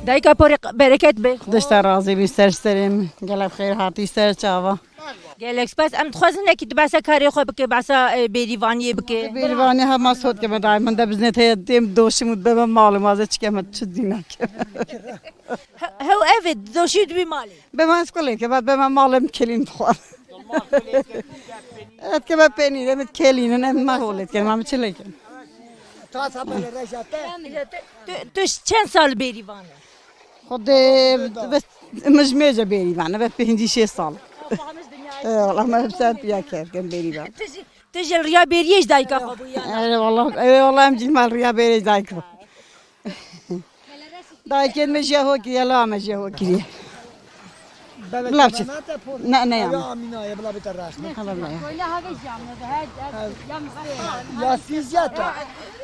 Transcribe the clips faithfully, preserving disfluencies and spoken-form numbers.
Dayika porê bereket be. Xwedê ji te razî bî, ser serê min. Gelek xêr hatî ser çava. Gelek spas. Em dixwazin hinekî tu behsa karê xwe bike, behsa, e, bêrîvaniyê bike. Bêrîvanî hema sot ke me dayê min de biznê te têm doşim û bebe malê ma ze çike me çi dî nake. He-, hew ev ê doşî dibî malê. Be me skolê ke, be me malê min kelîn dixwar. Et ke me penî, em kelînin, em me holê dikin, ma min çi lê kin. Tu, tu çend sal bêrîvan e? Xwedê, min ji mêje bêrîvan e, ve pêncî şêst sal. E, wala me hepsar piya kevkin bêrîvan. Tu jî, tu jî li riya bêriyê ji dayika xwe bû ya na? Ere wala, ere wala em jî mal riya bêrê ji dayika. Dayikên me jî ho kiriye, la me jî ho kiriye. Bila biçin. Ne, ne ya. Ya Amîna ye, bila bite raşt. Tamam ya. Öyle hava jî anladı. Her, her, ya mistê. Ya siz ya ta.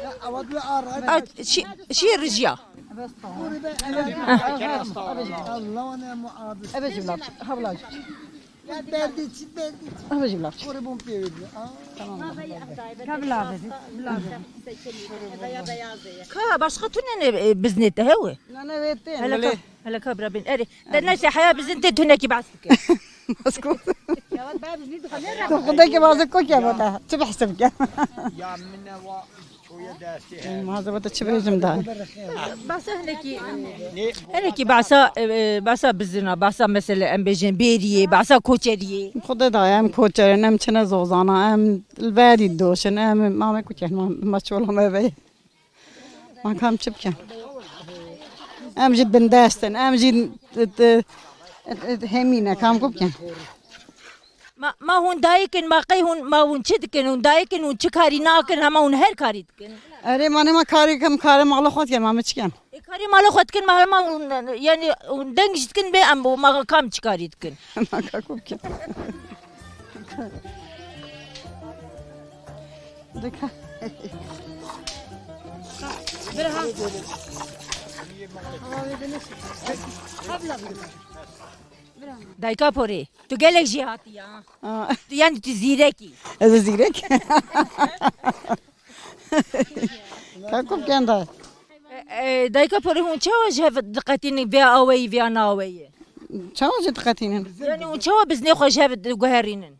Ya, ama bir ara. Şi, şi rijiya. Allah ne muadı. Evet, evlat. Ha, evlat. Ya berdi çi, berdi çi. Ama jî bila biçin. Kore bon pê wê. Aa. Tamam. Ka bila biçin. Bila biçin. Ka başka tu ne, ne, e, biznê te hewe? Ne, ne, wê tên, hele ka, hele ka bira bin. Erê, de neyse, heya bizin te tunekî bahs dike. Masko. Tu xwedekî bazı kok ya bata. Çi behsib ke? Ya min ne wa. Mazabata çi bêjim da? Behsa hinekî, hinekî behsa, e, e, behsa bizina, behsa mesele em bêjin bêriyê, behsa koçeriyê. Xwedê da em koçerin, em çine zozana, em li verî doşin, em mame kuçen, ma, ma çola me ve. Ma kam çi bikin? Em jî bindestin, em jî, e, e, e, hemîne, kam ku bikin? Ma, ma hûn dayik in, ma qey hûn, ma hûn çi dikin? Hûn dayik in, hûn çi karî nakin, hema hûn her karî dikin. Erê, ma nema karê kim, karê mala xwe dikin, ma min çi kem? Ê, karê mala xwe dikin, ma hema hûn, yani hûn deng jî dikin bê em, ma kam çi karî dikin? Ma ka ku bikin. Dika. Bira ha. Dayika porê, tu gelek jêhatî ya. Aa. Tu, yani tu zîrekî. Ez zîrek. Ka ku bikin da. E, e, dayika porê, hûn çawa ji hev diqetînin vê aweyî, vê naweyî? Çawa jî diqetînin? Yani hûn çawa biznê xwe ji hev diguherînin?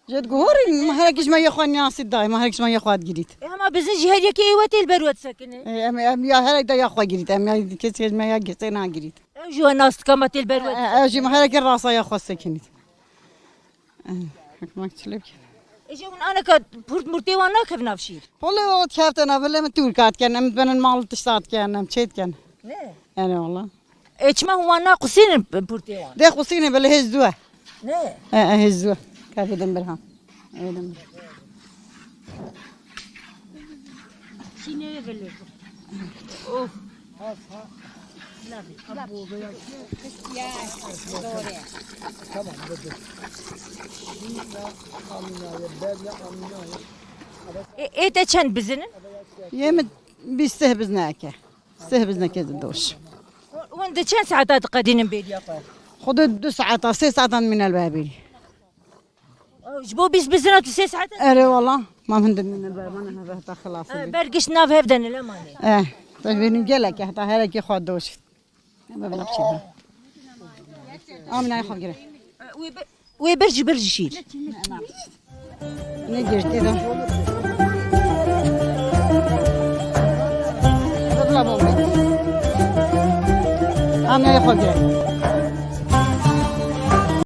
Jê diguherînin, ma herekî ji me yê xwe niyasî dayê, ma herekî ji me yê xwe digirît. E, hema bizin jî her yekê ê we tê li ber we disekine. E, em, em ya herek de ya xwe girît, em ya kesê ji me ya kesê nagirît. Ew jî we nas dike, ma tê li ber we. E, e, ew jî ma herekê rasa ya xwe sekinît. E, hikmak çilê bikin. E, jî hûn aneka purt murtê wan nakevin nav şîr? Holê o dikefte nav, lê min tûr kat ken, em benin mal tişta diken, em çê diken. Ne? Yani valla. E, çima hûn wan naqusînin purtê wan? Dê qusînin, belê hêz dû e. Ne? E, e, hêz dû e. Ka vêdin bir ha. Vêdin bir. Çînê vê belê. Of. Ya, doğru. Tamam, dur, dur. Amîna ye, ben ya Amîna ye. E, ê te çend bizin in? Yê min bîst sih bizne eke. Sih bizne ke doş. Hûn di çend saeta diqedînin bêriya xwe? Xwedê du saeta, sê saetan mîne li ber bêrî. Ji bo bîst bizina tu sê saetan? Erê wala, ma min dimîne li ber, ma ne heve heta xilas bî. Ber gişt nav hev de ne lemanê. Eh, te bêrî gelek, heta herekî xwe doş. Em ê bila biçin. Amînayê xwe bigire. Wê bir, wê bir ji bir ji şîr. Ne girtî de. Bila bom. Amînayê xwe bigire.